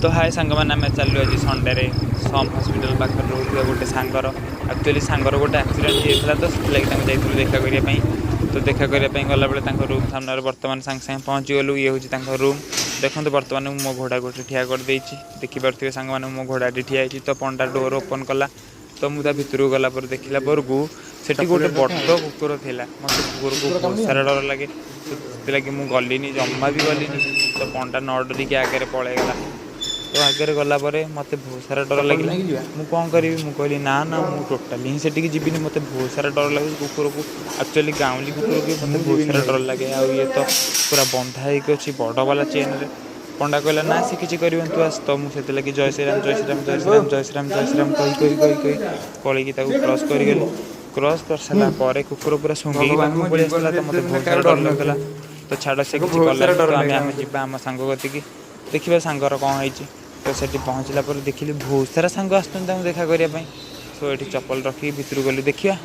ତ ହାଏ ସାଙ୍ଗମାନେ, ଆମେ ଚାଲିଲୁ ଆଜି ସଣ୍ଡେରେ ସମ୍ ହସ୍ପିଟାଲ ପାଖରେ ରହୁଥିବା ଗୋଟେ ସାଙ୍ଗର, ଆକ୍ଚୁଆଲି ସାଙ୍ଗର ଗୋଟେ ଆକ୍ସିଡେଣ୍ଟ ହେଇଯାଇଥିଲା, ତ ସେଥିଲାଗି ତାଙ୍କୁ ଯାଇଥିଲୁ ଦେଖା କରିବା ପାଇଁ। ତ ଦେଖା କରିବା ପାଇଁ ଗଲାବେଳେ ତାଙ୍କ ରୁମ୍ ସାମ୍ନାରେ ବର୍ତ୍ତମାନ ସାଙ୍ଗେ ସାଙ୍ଗେ ପହଞ୍ଚିଗଲୁ। ଇଏ ହେଉଛି ତାଙ୍କ ରୁମ୍। ଦେଖନ୍ତୁ, ବର୍ତ୍ତମାନ ମୁଁ ମୋ ଘୋଡ଼ା ଗୋଟେ ଠିଆ କରିଦେଇଛି। ଦେଖିପାରୁଥିବେ ସାଙ୍ଗମାନେ, ମୋ ଘୋଡ଼ାଟି ଠିଆ ହେଇଛି। ତ ପଣ୍ଡା ଡୋର୍ ଓପନ୍ କଲା। ତ ମୁଁ ତା ଭିତରକୁ ଗଲା ପରେ ଦେଖିଲା ପରକୁ ସେଠି ଗୋଟେ ବଡ଼ କୁକୁର ଥିଲା। ମୋତେ କୁକୁରକୁ ବହୁତ ସାରା ଡର ଲାଗେ, ତ ସେଥିଲାଗି ମୁଁ ଗଲିନି, ଜମା ବି ଗଲିନି। ତ ପଣ୍ଡା ନ ଡରିକି ଆଗରେ ପଳେଇଗଲା। ତ ଆଗରେ ଗଲା ପରେ ମୋତେ ବହୁତ ସାରା ଡର ଲାଗିଲା। ମୁଁ କ'ଣ କରିବି? ମୁଁ କହିଲି, ନା ନା, ମୁଁ ଟୋଟାଲି ହିଁ ସେଠିକି ଯିବିନି, ମୋତେ ବହୁତ ସାରା ଡର ଲାଗୁଛି କୁକୁରକୁ। ଆକ୍ଚୁଆଲି ଗାଉଁଲି କୁକୁରକୁ ବି ମୋତେ ବହୁତ ସାରା ଡର ଲାଗେ, ଆଉ ଇଏ ତ ପୁରା ବନ୍ଧା ହେଇକି ଅଛି ବଡ଼ ବାଲା ଚେନ୍ରେ। ପଣ୍ଡା କହିଲା, ନା, ସେ କିଛି କରିବନି, ତୁ ଆସ। ତ ମୁଁ ସେଥିଲାଗି ଜୟ ଶ୍ରୀରାମ, ଜୟ ଶ୍ରୀରାମ, ଜୟ ଶ୍ରୀରାମ, ଜୟ ଶ୍ରୀରାମ, ଜୟ ଶ୍ରୀରାମ କହି କହି କହି କହି ପଳେଇକି ତାକୁ କ୍ରସ୍ କରିଗଲି। କ୍ରସ୍ କରିସାରିଲା ପରେ କୁକୁର ପୁରା ଶୁଙ୍ଘିକି ଭଗବାନ, ପାଖକୁ ମୋ ପଳେଇ ଆସିଥିଲା। ଜୀବନରେ ତ ଏତେ ମୋତେ ଦିନ ବହୁତ ସାରା କାହାକୁ ଡର ଡରି ଲାଗୁଥିଲା। ନଥିଲି। ତ ଛାଡ଼, ସେ ତାକୁ କିଛି ବହୁତ ସାରା କଲାନି। ଡର ତ ଆମେ ଲାଗିଲା ଆମେ ମତେ। ଯିବା ଆମ ସାଙ୍ଗ କତିକି, ଦେଖିବା ସାଙ୍ଗର କ'ଣ ହେଇଛି। ତ ସେଠି ପହଞ୍ଚିଲା ପରେ ଦେଖିଲି ବହୁତ ସାରା ସାଙ୍ଗ ଆସୁଛନ୍ତି ତାଙ୍କୁ ଦେଖା କରିବା ପାଇଁ। ସୋ ଏଠି ଚପଲ ରଖିକି ଭିତରକୁ ଗଲି, ଦେଖିବା।